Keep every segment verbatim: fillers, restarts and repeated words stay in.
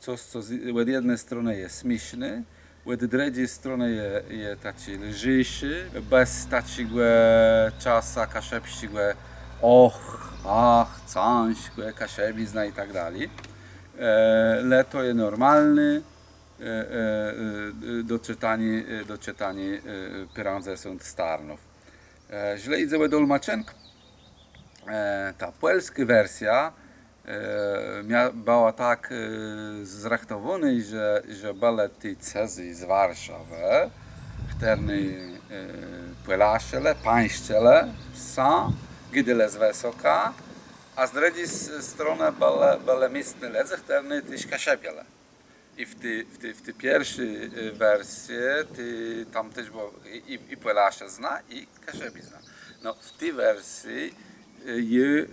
cos, co òd jedny stronë je smiészné, òd drëdżi stronë je, je taczé lżészé, bez taczégò czasã kaszëbsczégò och, ach, cãżkò, kaszëbizna i tak dali. Le to je normalné do czëtaniô, do czëtaniô pôrãdzesąt starnów. Żlë jidze ò dolmaczënk, ta pòlskô wersjô bëła tak zrëchtowónô, że bëlë ti cëzy z Warszawë, chtërny pòlaszëlë, pańszczëlë sã, gôdelë z wësoka, a z drëdżi stronë bëlë miestny lëdze, chtërny téż kaszëbielë. I w ti, w ti, w ti pierszi wersji tam téż bëło i pòlaszëzna, i kaszëbizna. No w ti wersji jô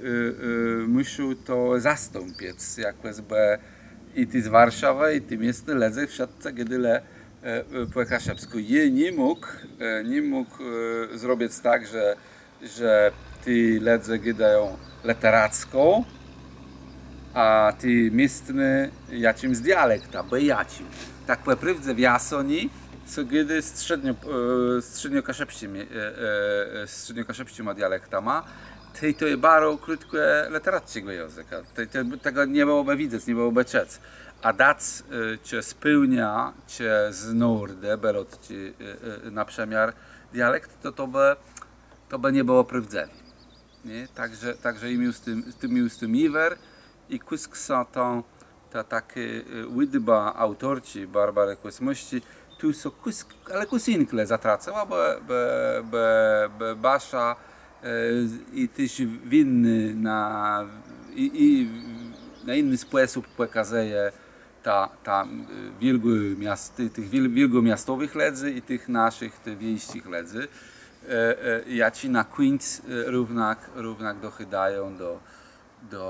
mùszôł to zastąpic jakòs, bò i ti z Warszawë, i ti miestny lëdze wszëtcë gôdelë pò kaszëbskù. Jô ni mógł, ni mógł zrobic tak, że że ti lëdze gôdają lëteracką, a ti miestny jaczims dialektã, bò jaczim. Tak pò prôwdze w Jasoni sã gôdô strzédno, strzédnokaszëbsczima dialektama. Tej to je baro krótkò lëteracczégò jãzëka. Tej tegò nie bëłobë widzec, nie bëłobë czëc. A dac czë z pôłnia, czë z nordë bëlôcczi na przëmiôr dialekt, to to bë to bë nie bëło prôwdzëwé. Nié? Także, także jô miôł z tim, z tim, miôł z tim jiwer i kùsk sã ta, ta takô ùdba aùtorczi Barbarë Kòsmòwsczi tu sã kùsk, ale kùsynk le zatracëła, bò, bò, bò, bò Basza i téż w jiny, na, i, i na jiny spòsób pòkazëje ta, ta wiôlgòmiast, tëch wiôlgòmiastowëch lëdzy i tëch naszich, tëch wiejsczich lëdzy, jaczi na kùńc równak, równak dochôdają do, do,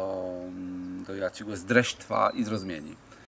do jaczégòs drësztwa i zrozmieniô.